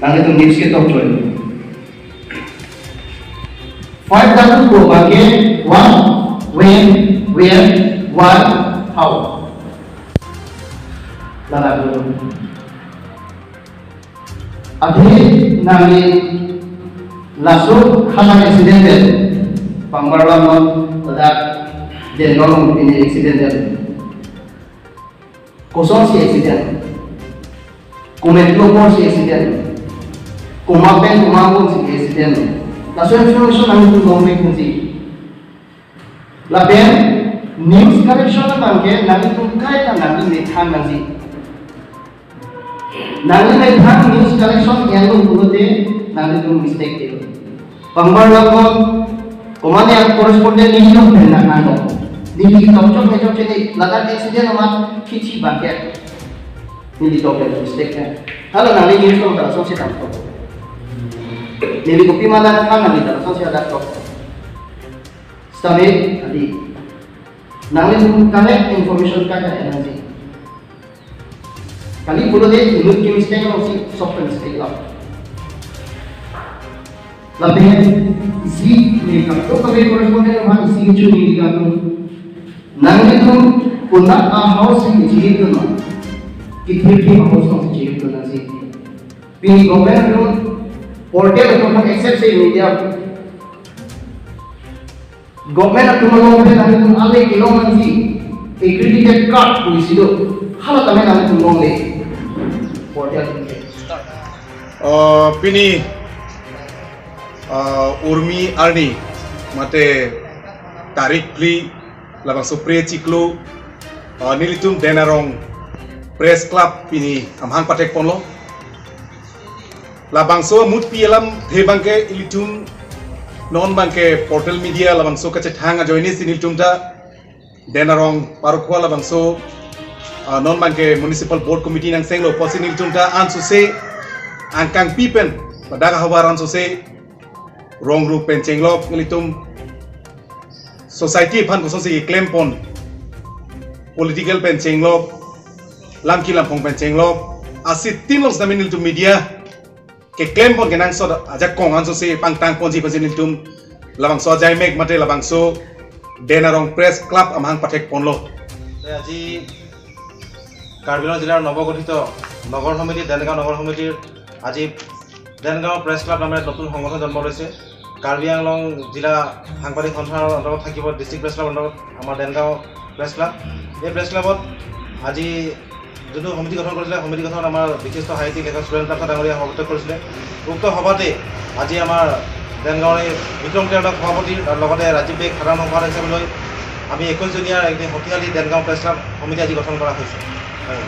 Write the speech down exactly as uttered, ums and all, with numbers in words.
Nanglitum news ketok choi. Five W ko abangke what, when, where, why, how. Ladak dulu. Athe nangli laso khalang accident det. Pangbar lam non ladak Denmark pini accident det. Kosonsi accident? Komat lo apor si accident? Komat pen komat angbong si accident? Laso information nangtum long mek nangji. Lapen news collection abangke nangtum kaita nangli methang nangji. Nangli methang news collection enlo pulote nangtum mistake ke. Pangbar lam non, komat ya correspondent neli nong pen nang nang nong. Neli tokchok mechok chini, ladak accident amat kichi bangke. Neli tok pen mistake ke. Hala nangli news nong ta lasonsi tangtok. Neli kopi mana kan nangli ta lasonsi adak tok. Sitame adi. Nanglitum collect information kaita nangji. Kali pulote inut ke mistake lo si, sok ke mistake lo. Lapen isi ne kapto kave correspondent ma isi kecho ne dikatu. Nanglitum konat a-house si chihip tu no. Kithir ke a-house si chihip tu nangji. Pini government atum portal atum accept si media. Government atum along pen nanglitum ale kelong nangji, accredited card pusi do. Hala tame nanglitum longle. Portal atum ke. Uh, pini, uh, Urmi arni mate tarik phli labangso Phre chiklo, uh, nelitum Den Arong Press Club pini amahang pathek ponlo. Labangso amutpi alamthe abangke ilitum non abangke portal media labangso kachethang ajoine si nelitum ta Den Arong Parokhuwa labangso, ah, non abangke Municipal Board Committee nangchenglo pusi nelitum ta ansose angkangpi pen pada havar ansose rong rup pen chenglok nelitum society aphan kosonsi keklem pon, political pen chenglok, lamki lamphong pen chenglok, asi tin long sitame nelitum media keklem pon kenangsot ajakong ansose pangtang ponji pusi nelitum labangso ajai mek mate labangso Den Arong Press Club amahang pathek ponlo. আজি কাৰ্বি আংলং জিলাৰ নৱগঠিত নগৰ সমিতি, দেনগাঁও নগৰ সমিতিৰ আজি দেনগাঁও press club নামেৰে নতুন সংগঠন জন্ম লৈছে। কাৰ্বি আংলং জিলা সাংবাদিক সন্থাৰ অন্তৰ্গত থাকিব ডিষ্ট্ৰিক্ট প্ৰেছ ক্লাব অন্তৰ্গত আমাৰ দেনগাঁও প্ৰেছ ক্লাব। এই প্ৰেছ ক্লাবত আজি যোনটো সমিতি গঠন কৰিছিলে, সমিতি গঠনত আমাৰ বিশিষ্ট সাহিত্যিক লেখক সুৰেন তামচা ডাঙৰীয়া সভাপতিত্ব কৰিছিলে। উক্ত সভাতে আজি আমাৰ দেনগাঁৱৰ এই বিক্ৰম কেওটক সভাপতি আৰু লগতে ৰাজীৱ বেগ সাধাৰণ সম্পাদক হিচাপে লৈ আমি একৈশ জনীয়া এটি শক্তিশালী দেনগাঁও প্ৰেছ ক্লাব সমিতি আজি গঠন কৰা হৈছে। হয়।